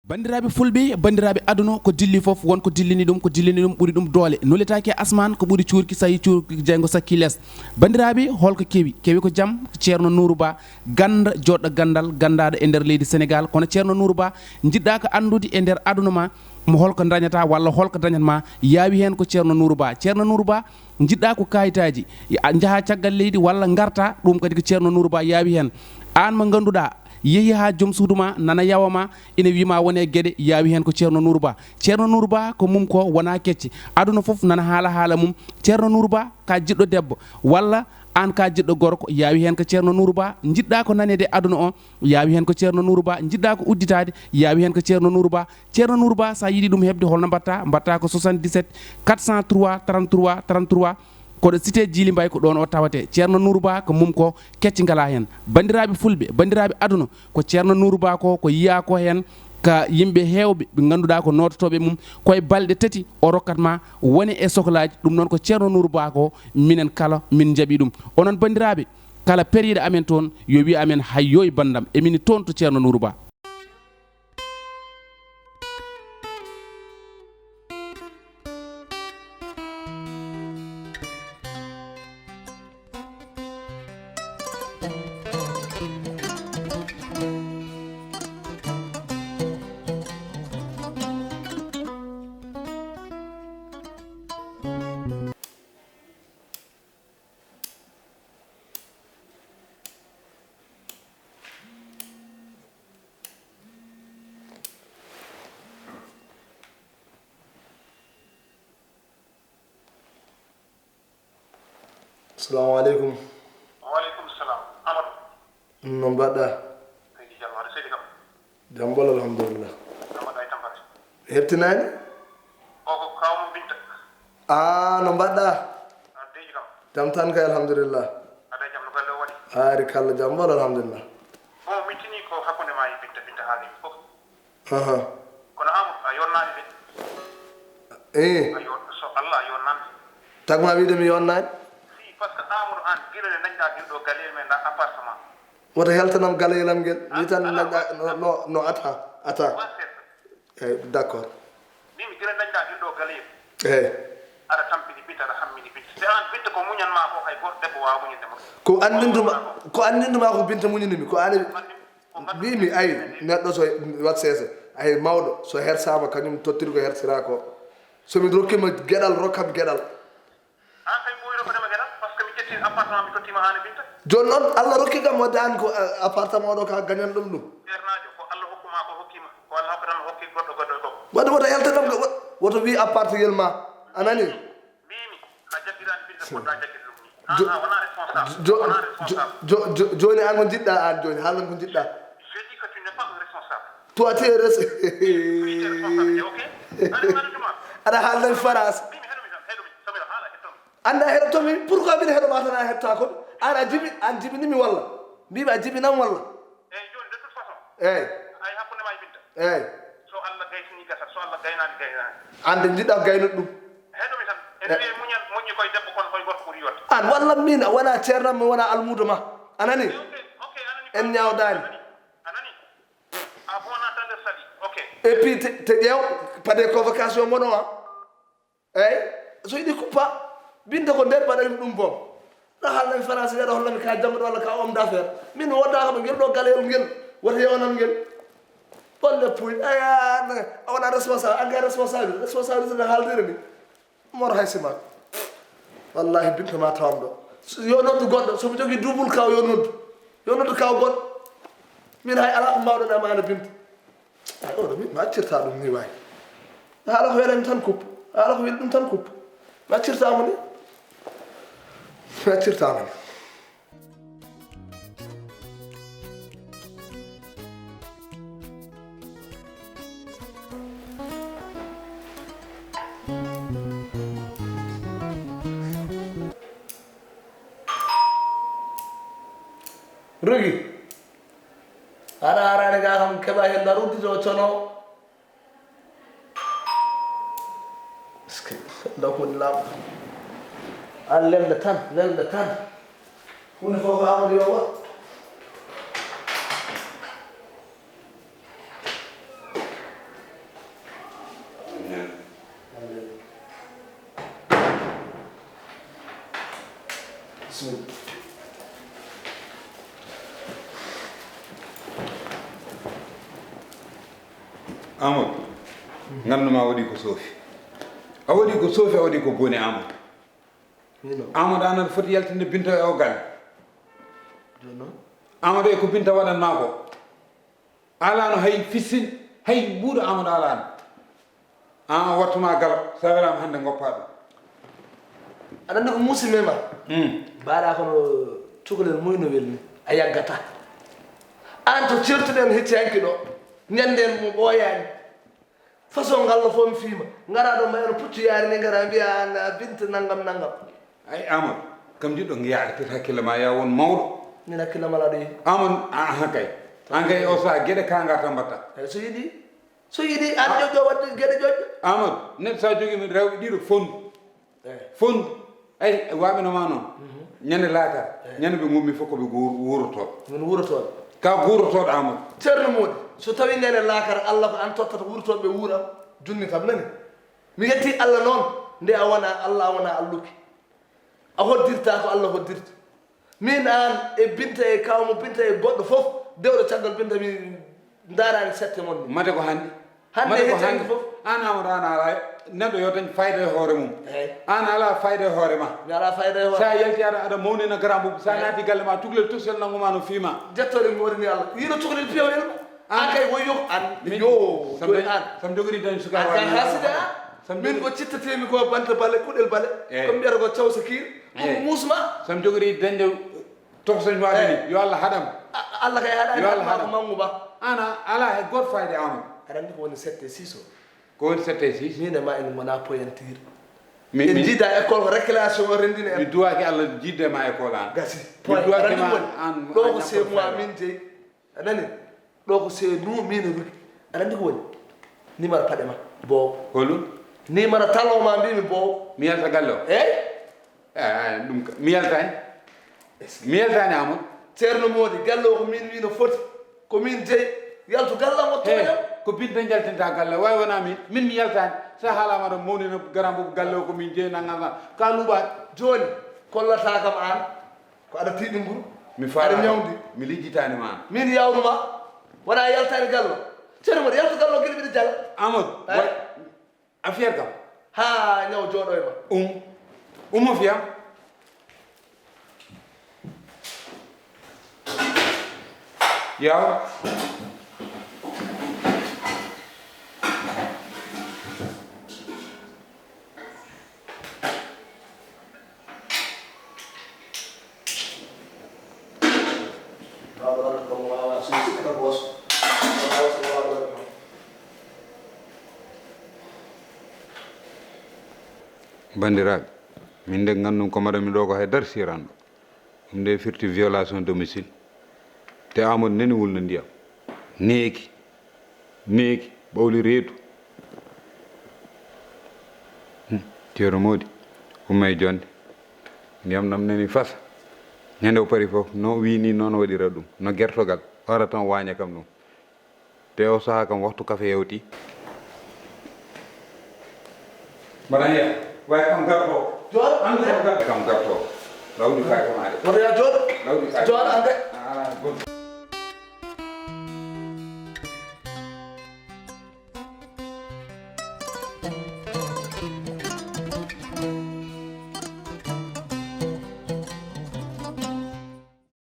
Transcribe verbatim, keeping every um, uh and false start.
Banndiraaɓe fulɓe, banndiraaɓe aduna, ko dilli fof, won ko dillini ɗum, ko dillini ɗum ɓuri ɗum doole. Nuletaake e asmaan, ko ɓuri cuurki, so yii cuurki jeyngo sakkii lees. Banndiraaɓe, holko kewi? Kewi ko jam, ko Ceerno Nuuru Ba, gannda, joɗɗo ganndal, ganndaaɗo e nder leydi Senegaal. Kono Ceerno Nuuru Ba, njiɗɗaa ko anndude e nder aduna ma, mo holko dañata walla holko dañat ma, yaawi heen ko Ceerno Nuuru Ba. Ceerno Nuuru Ba, njiɗɗaa ko kayitaaji, a njaha caggal leydi walla ngarta, ɗum kadi ko Ceerno Nuuru Ba yaawi heen. Aan mo ngannduɗaa, yehi haa joom suudu ma, nana yawa ma, ina wii ma wone geɗe, yaawi heen ko Ceerno Nuuru Ba. Ceerno Nuuru Ba ko mum ko wonaa kecce. Aduna fof nana haala haala mum. Ceerno Nuuru Ba ka jiɗɗo debbo, walla aan ka jiɗɗo gorko, yaawi heen ko Ceerno Nuuru Ba. Njiɗɗaa ko naneede aduna o, yaawi heen ko Ceerno Nuuru Ba. Njiɗɗaa ko udditaade, yaawi heen ko Ceerno Nuuru Ba. Ceerno Nuuru Ba, so a yiɗi ɗum heɓde, holno mbaɗtaa? Mbaɗtaa ko soixante-dix-sept quatre cent trois trente-trois trente-trois. Koɗo cité Djily Mbaye, ko ɗoon o tawatee. Ceerno Nuuru Ba, ko mum ko kecce ngalaa heen. Banndiraaɓe fulɓe, banndiraaɓe aduna, ko Ceerno Nuuru Ba ko, ko yiyaa ko heen, ka yimɓe heewɓe ɓe ngannduɗaa ko noototooɓe mum, koye balɗe tati o rokkat ma wone e soklaaji. Ɗum noon ko Ceerno Nuuru Ba ko, minen kala min njaɓi ɗum. Onon banndiraaɓe, kala periiɗo amen toon, yo wiy amen, "Hayyooy banndam, emin toon to Ceerno Nuuru Ba." Assalamu aleykum. Wa aleykum salam. Amadou. No mbaɗɗa? Seydi Diallo, aɗa selli kam? Jam bolo, alhamdulillah. No mbaɗɗa e tampere? Heɓtinaani? O ko kaaw mo Binta. Ah, no mbaɗɗa? Aɗa deeƴi kam? Jam tan kay, alhamdulillah. Aɗa e jam, no galle o waɗi? Aari kalla, jam bolo, alhamdulillah. Bon, mi tini ko hakkunde ma e Binta, Binta haalii fof. Aha. Kono Amadou, a yonnaani de. Eh. A yon-, so Allah, a yonnaani. Tagma wiide mi yonnaani? Si, parce que Amadou, aan, gila nde dañɗaa ngel ɗo galeyel men, ndaa appartement. Woto heltanam galeyel am ngel. Wi tan, ah, nañɗa, no, no, no, ata, ata. Wa seeɗa. Eyi, d'accord. Min mi gila dañɗaa ngel ɗo galeyel. Eyi. Aɗa tampini Binta, aɗa hammini Binta. Si aan Binta ko muñan ma ko, hay gooto debbo waawa muñande ma. Ko anndindu ma, ko anndindu ma ko Binta muñani mi. Ko aan. Ko anndindu Mbimi, ay, neɗɗo so wat seese, ay, mawɗo, so hersaama, kañum tottiri ko hersira ko. So mi rokkima geɗal, rokkam geɗal. An kay ɓooyno ko dema geɗal, parce que mi ƴetti appartement, mi tottima an e Binta. Jooni noon, Allah rokki kam wadde an ko, eh, appartement o ɗo ka gañan ɗum ɗum. Ceernaajo, ko Allah hokkuma ko hokkima, ko Allah hokkata mi hokki goɗɗo, goɗɗo e goɗɗo. Wadde woto yaltanam ko, wo-, woto wi appartement ma, a nani? Mbimi, a jaggirani Binta, poɗɗa jaggude ɗum ni. An, jo-, a wona responsable. Jo-, a wona jo-, responsable. Jo-, jo-, jooni an ko jiɗɗa an jooni, haalan ko jiɗɗa. Je dis que tu n'es pas un responsable. Toi, tu es res-, Tu es responsable, ok? Allez, allez, allez. Aɗa haaldan France. Mbimi, heɗo mi tan, heɗo mi, Samira, haala, heɗo mi. Anda heɗo tomi, pourquoi mbiɗa heɗo ma tan a heɗta kon? An a jibi, an jibini mi walla? Mbimi a jibinam walla? Eyyi, joni, de toute façon. Eyyi. Ay, hakkunde ma e Binta. Eyyi. So Allah gaysini gasat, so Allah gaynaani gaynaani. An de jiɗɗa gaynude ɗum. Heɗo mi tan. Ene wiye muñal moƴƴi koye debbo, kono koye gorko ɓuri yodde. An walla min a wona ceernam, mi wona almuudo ma. A nani? Ok, ok, a nani. En ñaawdaani. A nani? A nani? A bonata nder sali. Ok. Et puis te, te ƴeew, pade convocation mono a. Eyyi, so yiɗi kuppa, Binta ko nder mbaɗani ɗum boom. Ɗo haalnami français, ɗo hollami ka jannguɗo walla ka homme d'affaires. Min mi woddaaka mo ngel ɗo galeyol ngel, wota yewnan ngel. Bolle puy, aya, a wona responsable, an kay responsable, responsabilité no haaldiri ni. Mor hay sima. Wallahi Binta ma tawam ɗo. Yo noddu goɗɗo, somo jogii double kaw yo noddu. Yo noddu kaw goɗɗo. Min hay alaa ko mbawɗon amaana Binta. Ay, oɗo min, mi accirta ɗum ni waay. Haala ko welani tan kuppa. Haala ko weli ɗum tan kuppa. Mi accirta mo ni. Mi accirta mo ni. Rogi. Aɗa haarani ga kam keɓa hen mbar uddito cono. Est-ce que ndaw ko woni laaɓɗo? An lelda tan, lelda tan. Hunde fof ko Amadou yo waɗ. Amadou, nganndu ma waɗi ko soofi. A waɗi ko soofi, a waɗi ko boni, Amadou. Mino. Amadou, an aɗa foti yaltinde Binta e o galle. Jooni noon? Amadou, e ko Binta waɗan ma ko? Alaano hay fissin, hay mbuuɗo Amadou alaano. An a wattuma galo, sa welaama hannde ngoppa ɗum. Aɗa anndi ko muusi mema? Hmm. Mbaɗa kono cukalel moy no welni, a yaggata. An to certuɗen hecci hanki ɗo, ñande en mo ɓooyaani. Façon ngal no fof mi fiima, ngara ɗo mbayano puccu yaari ni, ngara mbiya an a Binta nangam nangam. Ay, Amadou, kam jiɗɗo ngiya artir hakkille ma ya won mawɗo. Min hakkille ma laɗo yi. Amadou, a, aha kay. An kay o saha geɗe ka ngarta mbatta. Ay, so yiɗi, so yiɗi an joƴƴo wadde geɗe joƴƴo. Amadou, neɗɗo sa jogii min rewɓe ɗiɗo fondu. Eh. Fondu. Ay, waɓino ma noon. Mhm. Ñande laakar, eh, ñande ɓe ngummi fof ko ɓe guur-, wuurotooɓe. Min wuurotooɓe. Ka guurotooɗo Amadou. Ceerno Moodi, so tawi ñande laakar Allah ko an tottata wuurotooɓe ɓe wuura, junni kam nani. Mi yetti Allah noon, nde a wona Allah, a wona alluki. A hoddirta ko Allah hoddirta. Min an e Binta e kawmo Binta e goɗɗo fof, dewɗo caggal Binta mi ndaarani sette mon ni. Mate ko hannde? Hannde mate ko hecci hannde fof. An Amadou, an ala neɗɗo yo dañ fayda e hoore mum. Eey. An ala fayda e hoore ma. Mi ala fayda e hoore. Sa yalti aɗa, aɗa mawnina grand boubou, sa eey, naati galle ma, cukalel tosel nangu ma no fiima. Jettoɗen mi waɗani Allah. Yino cukalel pewel ma. An kay woy yo ko an. Min, yo, sam joyi dañ, an. Sam jogori dañ suka an kay waɗani hasida. Sam min jogori ko cittatemi ko banta bale, kuɗel bale. Eey. Ko mbiyata ko cawsa kiir. Eey. Ɗum musma. Sam jogori dañde toxo soñ waɗani. Eey. Yo Allah haɗam. A-, Allah kay haɗani. Yo Allah haɗam. Mangu ba. Ana ala he goto fayde Amadou. Aɗa anndi ko woni sette six o? Ko woni sette six? Min e ma en ngona poyantir. Mi, en mi jiida école ko récréation o renndini en. Mi duwaki Allah jiidde ma école an. Gasi. Mi duwaki ma an. Ɗo ko c'est moi min jeyi. A nani? Ɗo ko c'est nous, min e Ruki. Aɗa anndi ko woni? Numéro paɗe ma. Boowo. Holɗum? Numéro talon ma mbimi boowo. Mi yalta galle o? Eey. Eh, eh, ɗum ka, mi yaltani. Mi yaltani Amadou. Ceerno Moodi, galle o ko min wi no foti. Ko min jeyi. Yaltu galle am, wattu. He, ko Binta jaltinta galle, wawi wona min. Min mi yaltani. Sa haalama ɗo mawnina grand boubou galle o ko min jeyi, nangal ma. Ka luuɓaani. Jooni, kollata kam an. Ko aɗa tiiɗi nguru. Mi faala. Aɗa ñawdi. Mi lijjitani ma. Min yawnuma. Wona yaltani gallo. Ceerno Modi, yaltu gallo gila mbiɗa jala. Amadou, eh? Wa-, a fiyat kam? Ha ñaw jooɗo e ma. Um. Ummo fiyam. Yaw. Banndiraaɓe, min de nganndu ko mbaɗanmi ɗo ko hay dara siranɗo. Ɗum nde firti violation domicile. Te Amadou nani wulna ndiyam. Neeki. Neeki. Ɓawli reedu. Hmm. Ceerno Moodi. Umma e jonde. Ndiyam nam nani fasa. Ñande o pari fof, no wi ni noon waɗira ɗum. No gertogal. Wara tan waaña kam ɗum. Te o saha kam waxtu kafe yawti. Mbaɗa yiya, way kam garto. Jooɗo. An kam garto. Kam garto. Lawdi kay ko maade. Woto ya jooɗo. Lawdi kay. Jooɗo an kay. Ah, bon.